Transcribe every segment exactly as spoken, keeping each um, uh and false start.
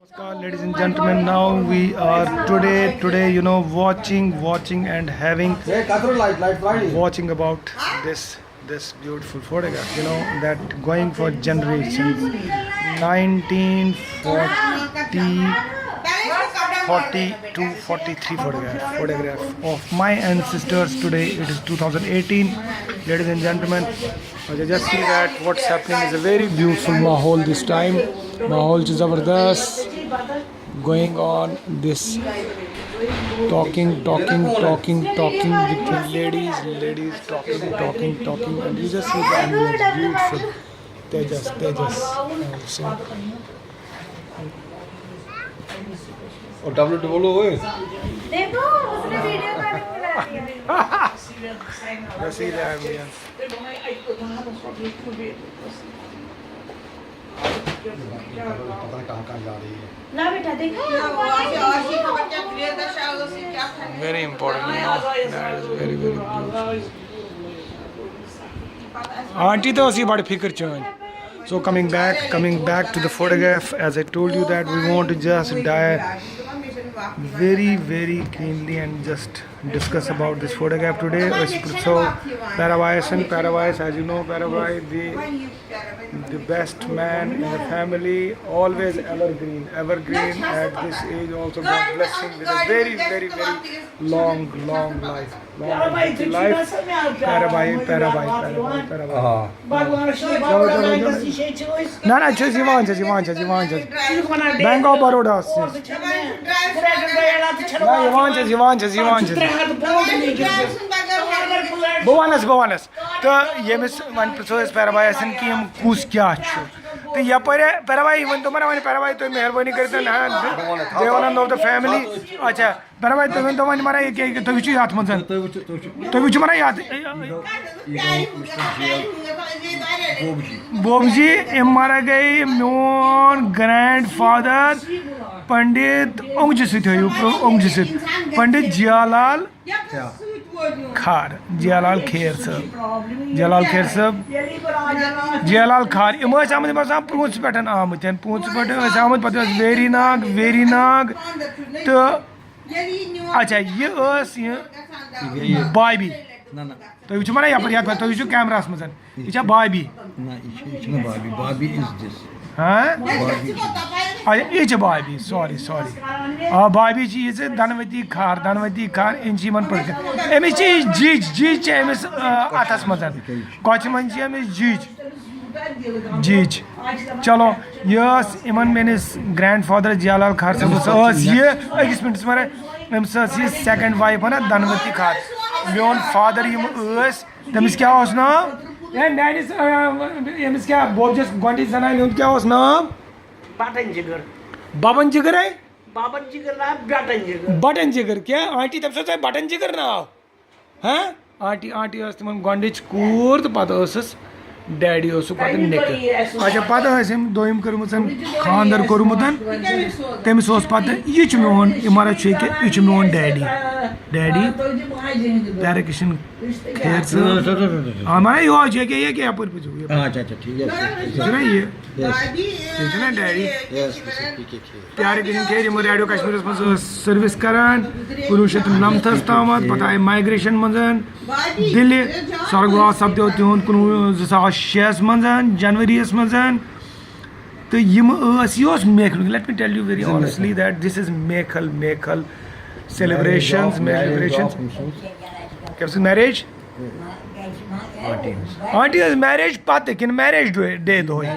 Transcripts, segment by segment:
Namaskar, ladies and gentlemen. Now we are today, today, you know, watching, watching and having, Hey, Katrol light, light, light. Watching about this this beautiful photograph. You know that going for generations, nineteen forty, forty-two, forty-three photograph, photograph of my ancestors. Today it is two thousand eighteen, ladies and gentlemen. You just see that what's happening is a very beautiful mahal this time. Mahal is zabardast going on this talking, talking, talking, talking with the ladies, ladies talking, talking, talking, and you just see the ambience beautiful. Tejas, Tejas. So, और W W हुए देखो, उसने video calling बना दिया। Just see the ambience. पता नहीं कहाँ कहाँ जा रही है ला बेटा, देखो। Very important, you know. That is very, very beautiful. Aunty, تو ٲس یہِ بڑٕ فِکر چٲنۍ. So coming back, coming back to the photograph, as I told you that we want to just die very, very cleanly and just discuss about this photograph today. أسۍ پرٛژھو پیرا بایَس، پیرا بایَس, as you know, para by, the the best man in the family, always evergreen, evergreen at this age also. God bless him with a very, very, very long, long life. Long, healthy life. پیرا باے, پیرا باے, پیرا باے, پیرا باے. ہاں نہ نہ چھِ أسۍ یِوان چھِ أسۍ یِوان چھِ أسۍ یِوان چھِ أسۍ Bank of Baroda. نہ یِوان چھِ أسۍ یِوان چھِ أسۍ یِوان چھِ أسۍ بہٕ وَنَس بہٕ وَنَس تہٕ ییٚمِس وۄنۍ پرٛژھو أسۍ پیرا بایَس کہِ یِم کُس کیٛاہ چھُ تہٕ یَپٲرۍ پیرا باے ؤنۍ تو مےٚ وۄنۍ پیرا باے تُہۍ مہربٲنی کٔرِتھ نہ دیوانَن of the family. اچھا پیرا باے تُہۍ ؤنۍ تو وۄنۍ مَرا یہِ کیٛاہ یہِ تُہۍ وٕچھِو یَتھ منٛز تُہۍ وٕچھِو مَرا یَتھ بوبجی أمۍ مَرا گٔے میون گرینڈ فادر پنڈت اونگجہِ سۭتۍ ہٲیِو اونگجہِ سۭتۍ پنڈت جیا لال کھار جیا لال کھیر صٲب جیا لال کھیر صٲب جیا لال کھار یِم ٲسۍ آمٕتۍ یِم ٲسۍ آسان پرٛونٛژھ پٮ۪ٹھ آمٕتۍ پرٛونٛژھ پٮ۪ٹھ ٲسۍ آمٕتۍ پَتہٕ ٲسۍ ویری ناگ ویری ناگ تہٕ اچھا یہِ ٲس یہِ بابی تُہۍ وٕچھِو وَنان یَپٲرۍ یَتھ تُہۍ وٕچھِو کیمراہَس منٛز یہِ چھا بابی نہ یہِ چھِ یہِ چھِنہٕ بابی بابی از دِس ہاں اچھا یہِ چھِ بابی سوری سوری آ بابی چھِ یہِ زِ دھنوتی کھار دھنوتی کھار یِم چھِ یِمَن پٲٹھۍ أمِس چھِ یہِ جِج جِج چھِ أمِس آ، اَتھَس منٛز کۄچھِ منٛز چھِ أمِس جِج جِج چلو یہِ ٲس یِمَن میٲنِس گرینڈ فادر جیا لال کھار صٲبَس ٲس یہِ أکِس مِنٹَس وَنان أمِس ٲس یہِ سیکنڈ وایِف وَنان دھنوتی کھار میون فادر یِم ٲسۍ تٔمِس کیٛاہ اوس ناو ہے میٲنِس آ، ییٚمِس کیٛاہ بوبجَس گۄڈٕنِچ زَنانہِ ہُنٛد کیٛاہ اوس ناو بٹن جگر بَبَن جِگرے بابن جگر نہ بٹن جگر بٹن جِگر کیٛاہ آنٹی تٔمِس اوس تۄہہِ بٹن جِگر ناو ہاں آنٹی آنٹی ٲس تِمَن گۄڈٕنِچ کوٗر تہٕ پَتہٕ ٲسٕس ڈیڈی اوسُکھ پَتہٕ نِکہٕ اچھا پَتہٕ ٲسۍ أمۍ دوٚیِم کٔرمٕژ أمۍ خانٛدر کوٚرمُت تٔمِس اوس پَتہٕ یہِ چھُ میون یہِ مَرَد چھُ ییٚکیٛاہ یہِ چھُ میون ڈیڈی ڈیڈی پیارٕ کِشن خیر صٲب آ مَرا یہِ چھُ ییٚکیٛاہ ییٚکیٛاہ یَپٲرۍ پٔکِو یَپٲرۍ اچھا اچھا ٹھیٖک یہِ چھُنہ یہِ یہِ چھُنہ ڈیڈی یس یہِ چھُ پی کے کھیر پیارٕ کِشن خیر یِمو ریڈیو کشمیٖرَس منٛز ٲس سٔروِس کران کُنوُہ شیٚتھ تہٕ نَمتھَس تامَتھ پَتہٕ آیہِ مایگریشن منٛز دِلہِ سۄرگواس سپدیو تِہُنٛد کُنوُہ زٕ ساس شےٚ ہَس منٛز جنوریَس منٛز تہٕ یِم ٲسۍ یہِ اوس میکھل let me tell you very honestly that this is میکھل میکھل celebrations celebrations کیٛاہ سۭتۍ marriage آنٹی ٲس marriage پتہٕ کِنہٕ marriage day دۄہٕے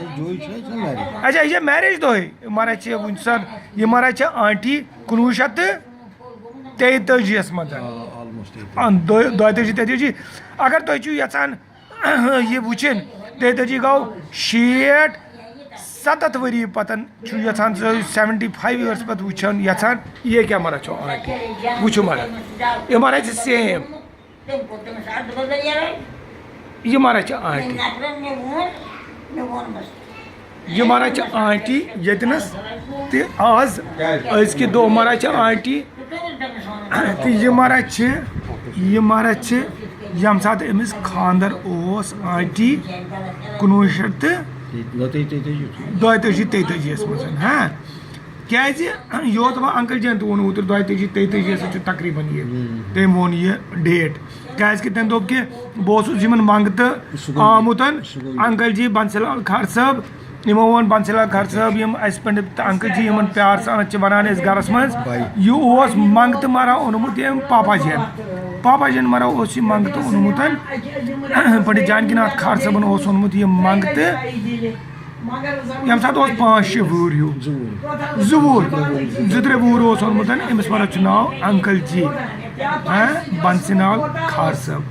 اچھا یہِ چھا marriage دۄہٕے مَرا چھِ وٕنہِ سۄ یہِ مَرا چھِ آنٹی کُنوُہ شیٚتھ تہٕ تیٚتٲجی یَس منٛز آلموسٹ آ، دۄ- دۄیتٲجی تیتٲجی اگر تُہۍ چھِو یَژھان یہِ وٕچھِنۍ تیتٲجی گوٚو شیٹھ ستتھ ؤری پتن چھُ یَژھان سُہ seventy five years پتہٕ وٕچھُن یَژھان یہِ کیٛاہ مَرا چھُ آنٹی وٕچھِو مَرا یہِ مَرا چھِ same یہِ مَرا چھِ آنٹی یہِ مَرا چھِ آنٹی ییٚتنَس تہِ آز أزکہِ دۄہ مَرا چھِ آنٹی تہٕ یہِ مَرا چھِ یہِ مَرا چھِ ییٚمہِ ساتہٕ أمِس خانٛدر اوس آنٹی کُنوُہ شیٚتھ تہٕ دۄیتٲجی تیتٲجی یَس منٛز ہاں کیازِ یوت وۄنۍ انکل جین تہِ ووٚن اوترٕ دۄیہِ تٲجی تیٚیہِ تٲجی ہسا چھُ تقریٖباً یہِ، تٔمۍ ووٚن یہِ ڈیٹ، کیازِ کہِ تٔمۍ دوٚپ کہِ بہٕ اوسُس یِمن منٛگتہٕ سُہ گوٚو، آمُتن۔ سُہ گوٚو یہِ۔ انکل جی بنسی لال کھار صٲب، یِمو ووٚن بنسی لال کھار صٲب، یِم اسہِ پنڈت تہٕ انکل جی یِمن پیار سان چھِ ونان أسۍ گرس منٛز، بھائی۔ یہِ اوس منٛگتہٕ مارا اوٚنمُت ییٚمۍ پاپا جین، پاپا جین مارا اوس یہِ منٛگتہٕ اوٚنمُت، پنڈت جانکی ناتھ کھار صٲبن اوس اوٚنمُت یہِ منٛگتہٕ۔ ییٚمہِ ساتہٕ اوس پانٛژھ شےٚ وُہُر ہیوٗ۔ زٕ وُہُر۔ زٕ وُہُر۔ زٕ ترٛےٚ وُہُر اوس اوٚنمُت۔ أمِس وَنان چھُ ناو انکل جی۔ ہاں، بنسی نال کھار صٲب۔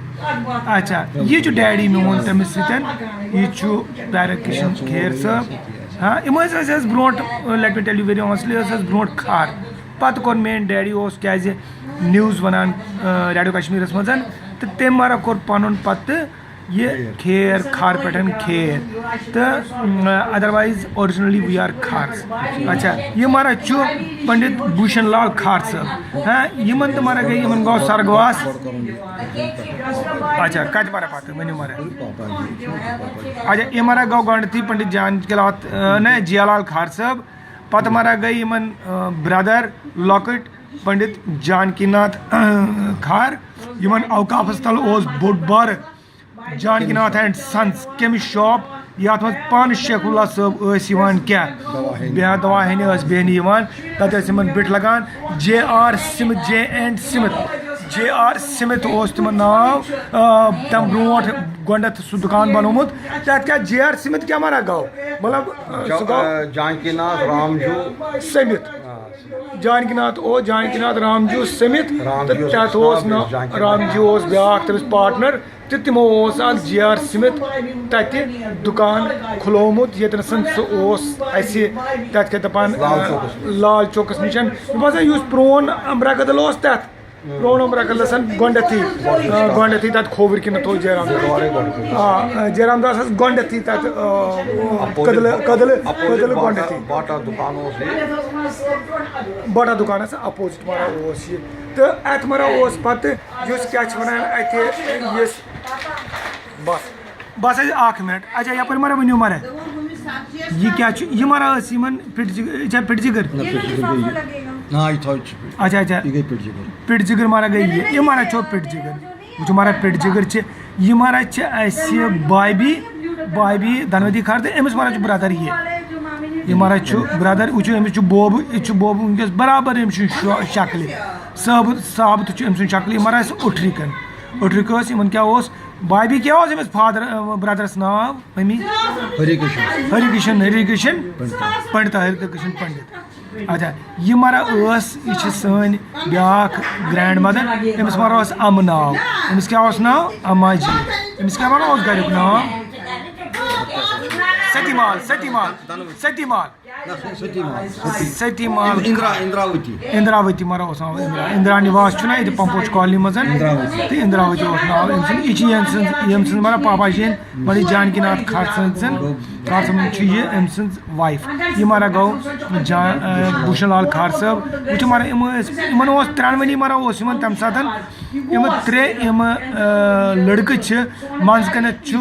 اچھا، یہِ چھُ ڈیڈی میون تٔمِس سۭتۍ۔ یہِ چھُ پیرکشن کھیر صٲب۔ ہاں، یِم ٲسۍ، ٲسۍ اَسہِ برونٛٹھ، let me tell you very honestly، ٲسۍ اَسہِ برونٛٹھ کھار۔ پَتہٕ کوٚر میٲنۍ ڈیڈی اوس کیازِ نِوٕز وَنان، آ، ریڈیو کشمیٖرَس منٛز، تہٕ تٔمۍ مارا کوٚر پَنُن پَتہٕ یہِ کھیر، کھار پٮ۪ٹھ کھیر۔ تہٕ، م، otherwise originally we are کھارس۔ اچھا، یہِ مارا چھُ پنڈت بھوشن لال کھار صٲب۔ ہاں، یِمن تہِ مارا گٔے، یِمن گوٚو سرگواس۔ اچھا، کتہِ مارا پتہٕ؟ ؤنِو مارا۔ اچھا، یہِ مارا گوٚو گۄڈٕنیتھٕے پنڈت جان کی ناتھ، آ، نہ، جیا لال کھار صٲب۔ پتہٕ مارا گٔے یِمن، آ، برادر لۄکٕٹۍ پنڈت جانکی ناتھ، آ، کھار۔ یِمن اوقافس تل اوس بوٚڑ بارٕ جانکی ناتھ اینڈ سنز کیمسٹ شاپ، یتھ منٛز پانہٕ شیخ اللہ صٲب ٲسۍ یِوان کیٛاہ؟ دوا ہینہِ۔ بیا دوا ہینہِ ٲسۍ بیٚہنہِ یِوان، تتہِ ٲسۍ یِمن بِٹ لگان۔ J R Smith, J and Smith, J R Smith اوس تِمن ناو۔ آ، تمہِ برونٛٹھ گۄڈنیتھ سُہ دُکان بنومُت، تتھ کیٛاہ جے آر سمتھ کیٛاہ مانا گوٚو؟ مطلب، آ، سُہ گوٚو جا-، آ، جانکی ناتھ رامجو۔ سمتھ۔ آ۔ جانکی ناتھ اوس، جانکی ناتھ رامجو سمتھ، رامجو تہٕ تتھ اوس ناو، ناو جانکی ناتھ۔ رامجو اوس بیٛاکھ تٔمِس پارٹنر۔ تہٕ تِمو اوس اکھ جے آر سمتھ تتہِ دُکان کھُلومُت، ییٚتٮ۪ن سُہ اوس اَسہِ تتہِ کیٛاہ دَپان، لال چوکس نِش۔ لال چوکس نِش۔ مےٚ باسان، یُس پرون امرا کدل اوس تتھ، پرون امرا کدلس گۄڈٕنیتھٕے، آ، گۄڈٕنیتھٕے تتہِ کھووُر کِنۍ تھوٚو جے رام داس۔ آ، جے رام داسس گۄڈٕنیتھٕے تتہِ، آ، اپوزٹ، کدلہٕ، کدلہٕ، اپوزٹ کدلہٕ باٹا، گۄڈٕنیتھٕے۔ باٹا دُکان اوس یہِ۔ باٹا دُکانس اپوزٹ مارا اوس یہِ۔ تہٕ اتہِ مارا اوس پتہٕ یُس کیٛاہ چھِ ونان اتہِ، یُس بس، بس حظ اکھ منٹ۔ اچھا، یپٲرۍ مارا ؤنِو مارا۔ یہِ کیٛاہ چھُ؟ یہِ مارا ٲس یِمن پِٹ جِگ-، یہِ چھا پِٹ جِگر؟ نہ، پِٹ جِگر گٔے یہِ۔ نہ، یہِ تھاو، یہِ چھُ پِٹ۔ اچھا، اچھا۔ یہِ گٔے پِٹ جِگر۔ پِٹ جِگر مارا گٔے یہِ۔ یہِ مارا چھو پِٹ جِگر۔ وٕچھِو مارا، پِٹ جِگر چھِ، یہِ مارا چھِ اَسہِ بابی، بابی دھنوتی کھار تہٕ أمِس مارا چھُ برٛدر یہِ۔ یہِ مارا چھُ برٛدر، وٕچھِو أمِس چھُ بوبہٕ، یہِ چھُ بوبہٕ وٕنکیٚس برابر أمۍ سٕنٛز شو-، شکلہِ۔ ثابت، ثابت چھُ أمۍ سٕنٛز شکل، یہِ مارا اَسہِ اُٹھرِکن۔ اُٹھرِک ٲس، یِمن کیٛاہ اوس؟ بابی کیٛاہ اوس أمِس فادر، برٛدرس ناو؟ ممی؟ ہری کرشن۔ ہری کرشن، ہری کرشن پنڈت۔ پنڈت، ہری کرشن پنڈت۔ اچھا، یہِ مارا ٲس، یہِ چھِ سٲنۍ بیٛاکھ گرینڈ مدر، أمِس مارا اوس اَمہٕ ناو۔ أمِس کیٛاہ اوس ناو؟ اَما جی۔ أمِس کیٛاہ مارا اوس گریُک ناو؟ ستی مال، ستی مال، ستی مال۔ نہ، ستی مال، ستی۔ ستی مال۔ اندرا، اندراوتی۔ اندراوتی مارا اوس ناو اندرا۔ اندرا نواس چھُنہ ییٚتہِ پمپوش کالنی منٛز۔ اندراوتی۔ تہٕ اندراوتی اوس ناو أمۍ سُنٛد۔ یہِ چھِ ییٚمۍ سٕنٛز، ییٚمۍ سٕنٛز مارا پاپا جی یِن، ماڑی جانکی ناتھ کھار سٕنٛز، کھار سٕنٛز چھِ یہِ أمۍ سٕنٛز وایف۔ یہِ مارا گوٚو جان، آ، بھوشن لال کھار صٲب۔ وٕچھِو مارا، یِم ٲسۍ، یِمن اوس ترٛٮ۪نؤنی مارا اوس یِمن تَمہِ ساتہٕ۔ یِم ترٛےٚ یِم، آ، لڑکہٕ چھِ، منٛز کَنٮ۪تھ چھُ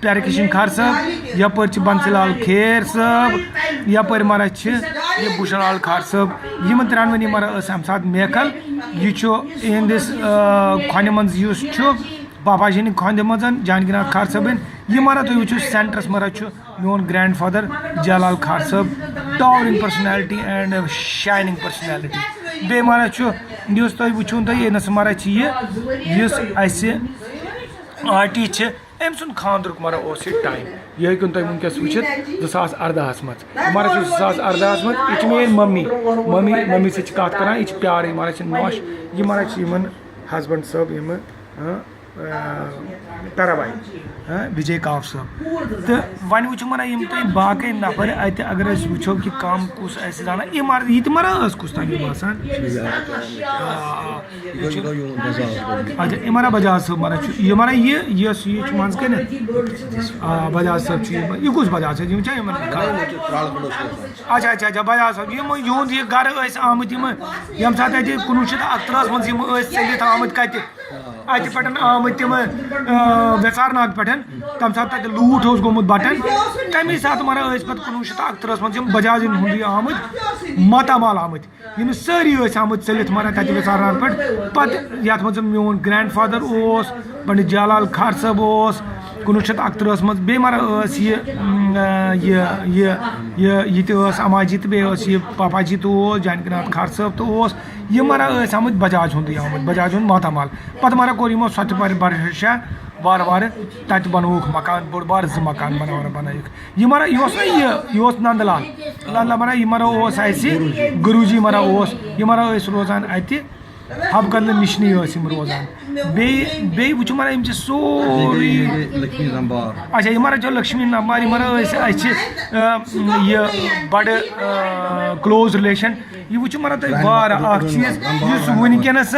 پیارٕ کِشن کھار صٲب، یپٲرۍ چھِ بنسی لال کھیر صٲب، یپٲرۍ مارا چھِ یہِ بھوشن لال کھار صٲب۔ یِمن ترٛٮ۪نؤنی مارا ٲس اَمہِ ساتہٕ محفل۔ یہِ چھُ یِہنٛدِس، آ، کھۄنہِ منٛز یُس چھُ، پاپا جی ہٕنٛدِ کھۄنہِ منٛز، جانکی ناتھ کھار صٲبٕنۍ۔ یہِ مارا تُہۍ وٕچھِو، سینٹرس مارا چھُ میون گرینڈ فادر جلال کھار صٲب، towering personality and shining personality۔ بیٚیہِ مارا چھُ، یُس تُہۍ وٕچھِو تُہۍ ییٚتنس مارا چھِ یہِ، یُس اَسہِ آنٹی چھِ، أمۍ سُنٛد خانٛدرُک مارا اوس یہِ ٹایم۔ یہِ ہیٚکِو تُہۍ وٕنکیٚس وٕچھِتھ، زٕ ساس اَردَہَس منٛز۔ مارا چھُ زٕ ساس اَردَہَس منٛز، یہِ چھِ میٛٲنۍ ممی۔ ممی، ممی سۭتۍ چھِ کَتھ کَران، یہِ چھِ پیارٕے، مارا چھِ نۄش۔ یہِ مارا چھِ یِمَن husband صٲب، یِمہٕ، ہاں، آ، پیرا بھائی، ہاں، وِجے کاو صٲب۔ تہٕ وۄنۍ وٕچھِو مارا یِم تُہۍ باقٕے نفر اَتہِ، اگر أسۍ وٕچھو کہِ کَم کُس آسہِ زانان، یہِ مارا، یہِ تہِ مارا ٲس کُس تام مےٚ باسان۔ آ، یہِ گوٚو، یہِ گوٚو یِہُنٛد بجاج۔ اچھا، یہِ مارا بجاج صٲب مارا چھُ، یہِ مارا یہِ، یۄس یہِ چھُ منٛز کَنہِ؟ آ، بجاج صٲب چھُ یہِ، یہِ کُس بجاج صٲب؟ یِم چھا یِمَن؟ اچھا، اچھا، اچھا، بجاج صٲب، یِم یِہُنٛد یہِ گرٕ ٲسۍ آمٕتۍ یِم، ییٚمہِ ساتہٕ اَتہِ کُنوُہ شیٚتھ اَکترٛہَس منٛز یِم ٲسۍ ژٔلِتھ آمٕتۍ کَتہِ؟ اَتہِ پٮ۪ٹھ آمٕتۍ تِم، آ، ویژارناگ پٮ۪ٹھ، تَمہِ ساتہٕ تَتہِ لوٗٹھ اوس گوٚمُت بَٹَن، تَمی ساتہٕ مَرا ٲسۍ پَتہٕ کُنوُہ شیٚتھ تہٕ اَکترٛہَس منٛز یِم بجاجَن ہُنٛدُے آمٕتۍ ماتامال آمٕتۍ، یِم سٲری ٲسۍ آمٕتۍ ژٔلِتھ مَرا تَتہِ ویژارناگ پٮ۪ٹھ۔ پَتہٕ یَتھ منٛز میون گرینڈ فادر اوس، پنڈت جالال کھار صٲب اوس کُنوُہ شیٚتھ اَکترٛہَس منٛز، بیٚیہِ مَرا ٲس یہِ، اۭں، یہِ یہِ یہِ یہِ تہِ ٲس اما جی تہٕ بیٚیہِ ٲس یہِ پاپا جی تہٕ اوس جانکی ناتھ کھار صٲب تہٕ اوس، یِم مَرا ٲسۍ آمٕتۍ بجاج ہُنٛدُے آمٕتۍ، بجاج ہُنٛد ماتامال۔ پَتہٕ مَرا کوٚر یِمو سۄ تہِ پَرِ بَرشا وارٕ وارٕ، تَتہِ بَنووُکھ مکان، بوٚڑ بار زٕ مکان بَناوان بَنٲیِکھ۔ یہِ مَرا، یہِ اوس نہ یہِ، یہِ اوس نند لال۔ نند لال مَرا، یہِ مَرا اوس اَسہِ گُروٗجی مَرا اوس، یہِ مَرا ٲسۍ روزان اَتہِ۔ حب کدلہٕ نِشنٕے ٲسۍ یِم روزان۔ بیٚیہِ، بیٚیہِ وٕچھِو مَرا، یِم چھِ سورُے، لکشمی رمبار۔ اچھا، یہِ مَرا چھِ لکشمی رمبار، یہِ مَرا ٲسۍ، اَسہِ چھِ، آ، یہِ بَڑٕ، آ، کلوز ریلیشن۔ یہِ وٕچھِو مَرا تُہۍ واریاہ اَکھ چیٖز، یُس وٕنکیٚنَس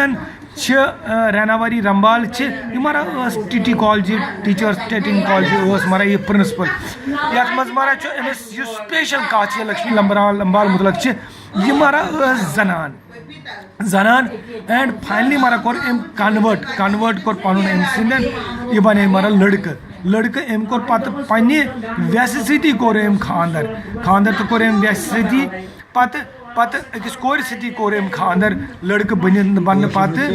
چھِ، آ، ریناواری رمبال چھِ، یہِ مَرا ٲس ٹی ٹی کالجہِ ٹیٖچٲرٕس، ٹی ٹی کالجہِ ٲس مَرا یہِ پرنسپل۔ یَتھ منٛز مَرا چھُ أمِس یُس سپیشل کَتھ چھِ لکشمی لمبرا-، لمبال مُتعلق چھِ، یہِ مَرا ٲس زنان۔ زنان۔ اینڈ فاینلی مَرا کوٚر أمۍ کنوٲٹ، کنوٲٹ کوٚر پَنُن أمۍ سٕنٛدٮ۪ن، یہِ بَنے مَرا لٔڑکہٕ۔ لٔڑکہٕ أمۍ کوٚر پَتہٕ پننہِ ویسہٕ سۭتی کوٚر أمۍ خانٛدر۔ خانٛدر تہٕ کوٚر أمۍ ویسہٕ سۭتی۔ پَتہٕ، پَتہٕ أکِس کورِ سۭتی کوٚر أمۍ خانٛدر، لٔڑکہٕ بٔنِتھ، بَننہٕ پَتہٕ۔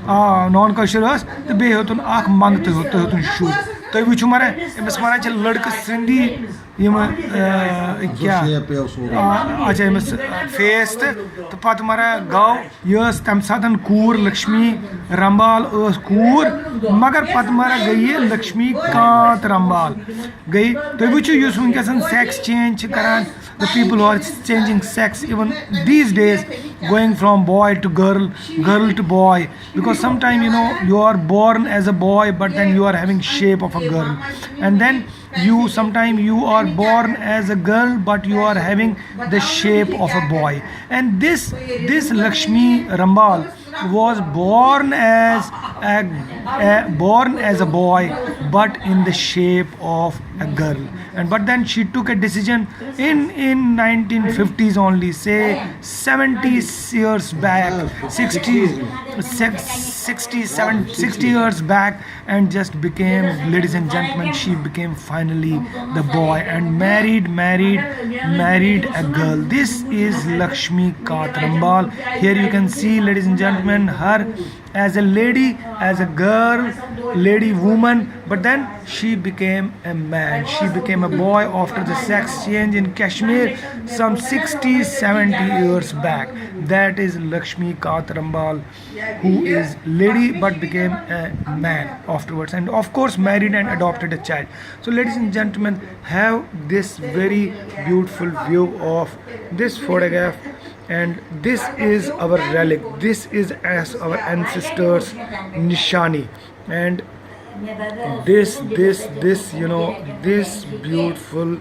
آ، نان کٲشِر ٲس، تہٕ بیٚیہِ ہیوٚتُن اَکھ منٛگتہٕ ہیوٚت، تہٕ ہیوٚتُن شُر۔ تُہۍ وٕچھِو مَرا، أمِس مَرا چھِ لٔڑکہٕ سٕنٛدی یِم، آ، کیٛاہ؟ شیپ پیٚو سورُے۔ آ، اچھا، أمِس فیس تہٕ، تہٕ پَتہٕ مَرا گاو۔ یہِ ٲس تَمہِ ساتہٕ کوٗر، لکشمی رمبال ٲس کوٗر، مگر پَتہٕ مَرا گٔیہِ لکشمی کانت رمبال۔ گٔیہِ، تُہۍ وٕچھِو یُس وٕنکیٚس سیکس چینج چھِ کران، the people who are changing sex even these days, going from boy to girl, girl to boy, because sometime, you know, you are born as a boy but then you are having shape of a girl, and then you, sometime you are born as a girl but you are having the shape of a boy. And this, this Lakshmi Rambal was born as a, a born as a boy but in the shape of a girl. And but then she took a decision in, in nineteen fifties only, say seventy years back, sixty, se- sixty, seven, sixty years back, and just became, ladies and gentlemen, she became finally the boy and married, married, married a girl. This is Lakshmi Katrambal. Here you can see, ladies and gentlemen, her as a lady, as a girl, lady woman, but then she became a man. She became a boy after the sex change in Kashmir some sixty, seventy years back. That is Lakshmi Katrambal, who is lady but became a man afterwards, and of course married and adopted a child. So, ladies and gentlemen, have this very beautiful view of this photograph, and this is our relic. This is as our ancestors' nishani, and this, this, this, you know, this beautiful,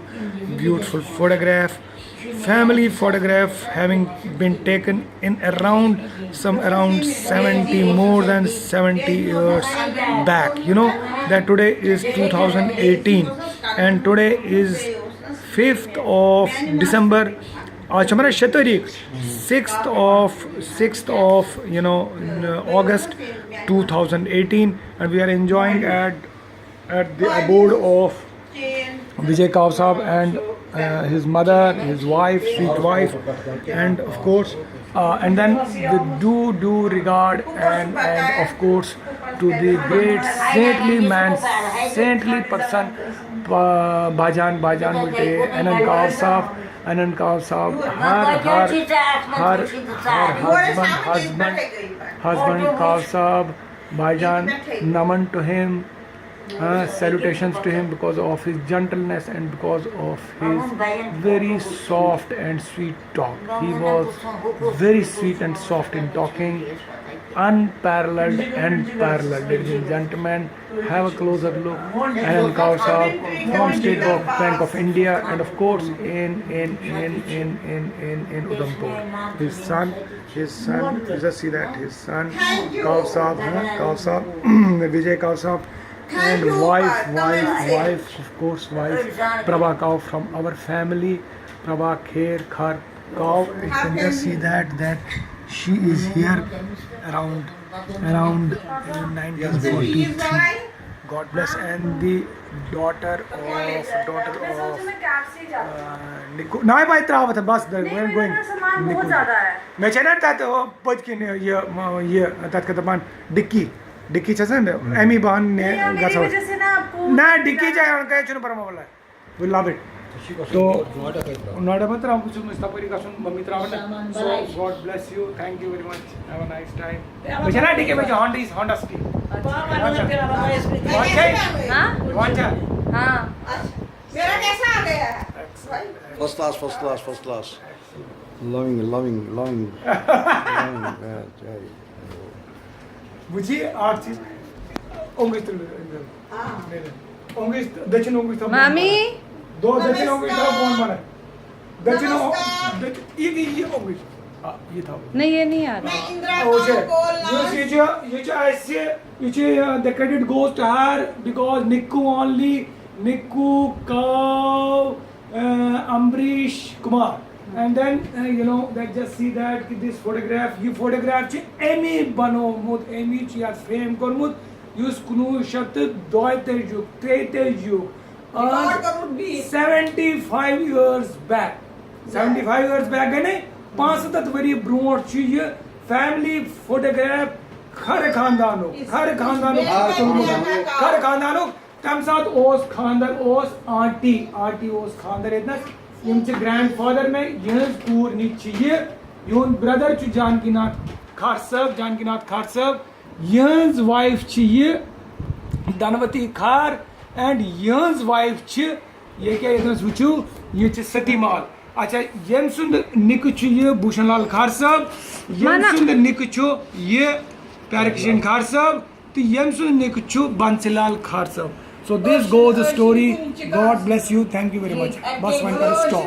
beautiful photograph, family photograph having been taken in around, some around seventy, more than seventy years back. You know that today is two thousand eighteen, and today is fifth of December. آز چھِ مےٚ شےٚ تٲریٖخ، sixth of, sixth of, you know, August two thousand eighteen, and we are enjoying at at the abode of Vijay Kausab and, uh, his mother, his wife, sweet wife, and of course, uh, and then the due, due regard and, and of course to the great saintly man, saintly person, uh, Bajan, Bajan Mute, Anand Kausab, Anand Kausab, her, her, her, her husband, husband, husband Kausab, Bajan, naman to him, uh, salutations to him because of his gentleness and because of his very soft and sweet talk. He was very sweet and soft in talking, unparalleled, unparalleled. Ladies and gentlemen, have a closer look. Anand Kausab from State Bank of India, and of course in in in in in in, in Udhampur. His son, his son, just see that, his son, Kausab, huh? Kausab, Vijay Kausab, and wife, wife, wife, of course, wife, Prabha Kau from our family, Prabha Kher Khar Kau. You can just see that, that she is here around, around, uh, nineteen forty-three. God bless and the daughter of daughter of uh, Niku. ناوِ بھائی ترٛاو وۄتھن، بس، the- we're going. Niku. مےٚ چھےٚ نا تتھ، uh, پٔتۍ کِنۍ یہِ، یہِ تتھ کیٛاہ دپان، ڈِکی، ڈِکی چھس نا، امی بہان گژھو. نہ، ڈِکی جایہِ انُن کینٛہہ چھُنہٕ پرواے، وۄلہ. We love it. تو نوڈا مہ ترٛاو، بہٕ چھُس نہٕ تپٲری گژھُن، ممی ترٛاوَن نہٕ. So God bless you, thank you very much, have a nice time. بہٕ چھُس نا ڈِکی، بہٕ چھُس ہانڈا، ہانڈا سٹی. وۄنۍ چھا؟ ہاں؟ وۄنۍ چھا؟ ہاں. میرا کیسا آ گیا ہے؟ First class, first class, first class. Loving, loving, loving. Loving, yeah, yeah. وٕچھی اکھ چیٖز، اوٚنٛگٕج تُلِو، اوٚنٛگٕج، دٔچھِنۍ اوٚنٛگٕج تھاو بۄن مامی۔ بۄنہٕ۔ دو-، دٔچھِنۍ اوٚنٛگٕج تھاو بۄن بۄنہٕ۔ دٔچھِنۍ او-، نمسکار۔ دٔچھ-، یہِ، یہِ، یہِ اوٚنٛگٕج۔ آ، یہِ تھاو۔ نہیں، یہ نہیں آ رہا۔ میں اندرا او، چھِ۔ کام کول یُس یہِ چھُ، یہِ چھُ اَسہِ، یہِ چھُ، uh, the credit goes to her because Nikku only, Nikku, cow, uh, Ambrish Kumar. And then, uh, you know, that just see that this photograph، یہِ photograph چھُ أمی بنوومُت، أمی چھُ یَتھ frame کوٚرمُت، یُس کُنوُہ شیٚتھ تہٕ دۄیہِ تٲجی، ترٛیہِ تٲجی، آز seventy five years back، seventy five years back گٔے نے، پانٛژھ ہَتھ ؤری برونٛٹھ چھُ یہِ family photograph، کھرٕ خاندانُک، کھرٕ خاندانُک چھُ تُلمُت، کھرٕ خاندانُک۔ تَمہِ ساتہٕ اوس خانٛدر، اوس آنٹی، آنٹی اوس خانٛدر ییٚتنَس۔ یِم چھِ grandfather مےٚ، یِہٕنٛز کوٗر نِچ چھِ یہِ، یِہُنٛد brother چھُ جانکی ناتھ کھار صٲب، جانکی ناتھ کھار صٲب، یِہٕنٛز wife چھِ یہِ دھنوتی کھار، and یِہٕنٛز wife چھِ، یہِ کیٛاہ ییٚتنَس وٕچھِو، یہِ چھِ ستی مال۔ اچھا، ییٚمۍ سُنٛد نِکہٕ چھُ یہِ بھوٗشن لال کھار صٲب، ییٚمۍ منہ۔ سُنٛد نِکہٕ چھُ یہِ پیارٕ کِشن کھار صٲب، تہٕ ییٚمۍ سُنٛد نِکہٕ چھُ بنسی لال کھار صٲب۔ So this goes the story. God bless you. Thank you very much. بس وۄنۍ کَرو stop.